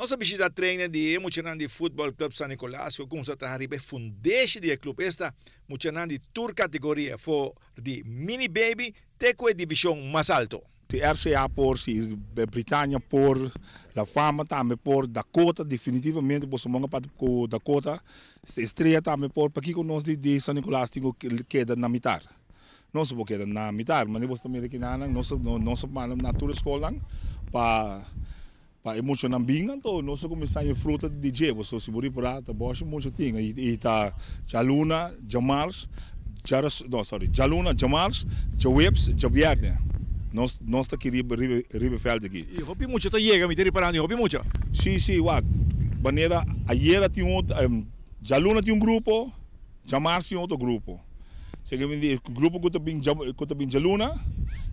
Nos a bishita trainer di e muchanan di Futbol Club San Nicolas ku a kumsa traha riba e fundeshi di e club, esta muchanan di tur kategoria for di mini baby te ku e divishon mas alto. Si RCA por, si Britannia por, La Fama tambe por, Dakota definitivamente boso monga papia ku Dakota, Estrella tambe por, pakiko nos di San Nicolas tin ku keda na mitar? Nos no por keda na mitar, manera boso ta mira kinanan nos nos a manda na tur e skolnan pa pa e muchanan bin anto nos a kuminsá haña fruta di dje, pasobra si bo ripará ta bòshi mucha tin i ta djaluna, djamars, djaras no sorry djaluna, djamars, djaweps, djabièrnè nos nos ta aki riba riba riba e vèlt aki. I hopi mucha ta yega, mi ta riparando hopi mucha. Si si wak manera ayera tin un djaluna tin un grupo. Djamars tin otro grupo. Esei ke di e grupo ku ta bin ku ta bin djaluna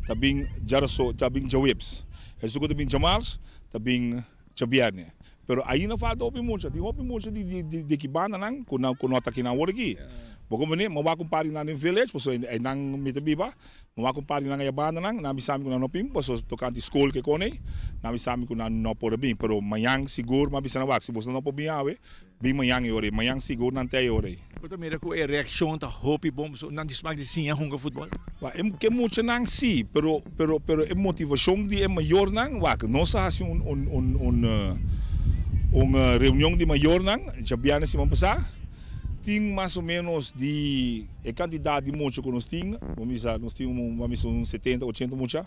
ta bin djaraso ta bin djaweps. Esun ku ta bin djamars ta bin djabièrnè. Pero ainda falta hopi mucha. Tin hopi mucha di di di ki bandanan ku nan ku no ta kinan awor aki. Bo komprendé? Mi a wak un par di nan den village pasobra einan mi ta biba. Mi wak un par di nan aya bandanan, nan bisa mi ku nan no bin pasobra tokante skol ke kone, nan bisa mi ku nan no por a bin. Pero mañan sigur mi a bisa nan wak si boso no por bin awe Bin mañan e ora ei. Mañan sigur nan ta e ora ei. Bo ta mira ku e reakshon ta hopi bon pasobra nan di smak di siña hunga futbòl? Wak, e ke muchanan si, pero pero pero e motivashon di e mayornan, wak, nos a hasi un un un un un reunion di mayornan djabièrnè siman pasá, tin mas o ménos di e kantidat di mucha ku nos tin, bo bisa nos tin un bo bisa un setenta, ochenta mucha,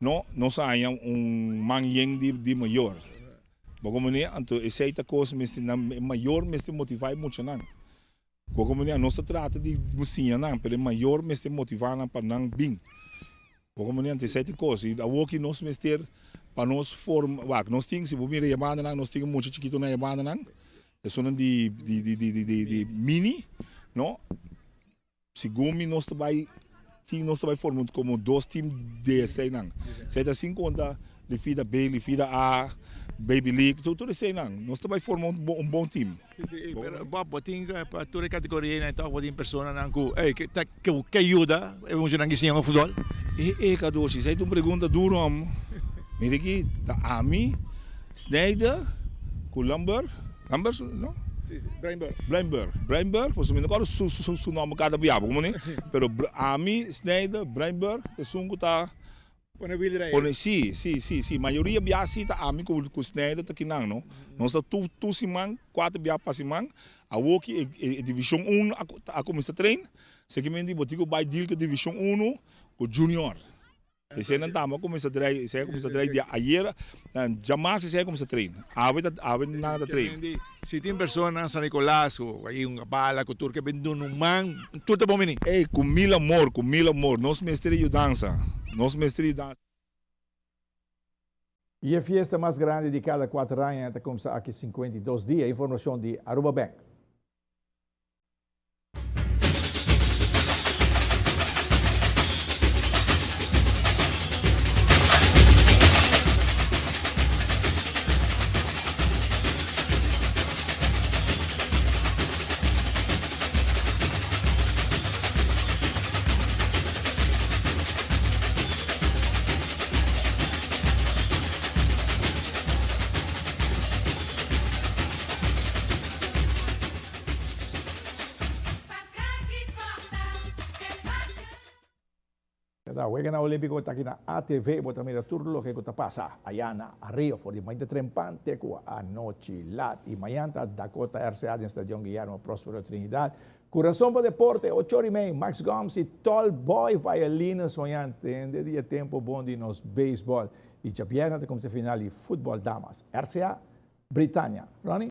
no, nos a haña un man yen di di mayor. Bo komprendé? Anto esei ta kos mester nan e mayor mester motivá e muchanan. Bo komprendé? Nos ta trata di siña nan, pero e mayor mester motivá nan pa nan bin. Bo komprendé? Anto esei ta kos. I awoki nos mester pa nos forma, wak, nos tin, si bo mira e bandanan, nos tin mucha chikito na e bandanan, esunnan di di di di di di mini, no? Segun mi nos ta bai tin nos ta bai forma como dos team di eseinan. Esei ta sin conta Lifida B, Lifida A, Baby League, tur tur eseinan. Nos ta bai forma un un bon team. Si si, pero Bob bo tin pa tur e categorianan toch bo tin personanan cu ey ke ta ke yuda e muchanan ki siña futbol? E e Kadoshi, esei ta un pregunta duro amo. Mira aki, ta ami, Snijder cu Lamberg. Lambert, no? Sí, sí, Breinburg. Breinburg, Breinburg, pasobra mi no kòrda su su su nòmber kada biaha, komo ni? Pero ami, Snijder, Breinburg, esun ku ta Pone wiel rei. Pone, sí, sí, sí, sí, mayoria biaha sí ta ami ku ku Snijder ta kinan, no? Nos ta tur tur siman, kuater biaha pa siman, awoki e e divishon uno a a kuminsá train, sekimente bo tin ku bai deal ku divishon uno ku junior. Eseinan tambe a kuminsá train, esei a kuminsá train di ayer, djamas esei a kuminsá train. Awe ta, awe nan ta train. Si tin persona na San Nicolas ku ai un bala ku tur ke bin duna un man, tur ta bon bini. Ey, ku mil amor, ku mil amor. Nos mester di yudansa. Nos mester di yudansa. I e fiesta mas grandi di kada kuater aña ta kumsa aki 52 dia, informashon di Aruba Bank. Ta Weganan Olímpiko ta aki na ATV, bo ta mira tur loke ku ta pasa aya na Rio for di mainta trempan te ku anochi lat. I mañan ta Dakota RCA den Stadion Guillermo Prospero Trinidad. Kurason pa Deporte, ocho ora i mei, Max Gomes i Tall Boy Violines mañan tende di e tempu bon di nos beisbòl. I djabièrnè ta kuminsá final di futbòl damas. RCA, Britania. Ronnie?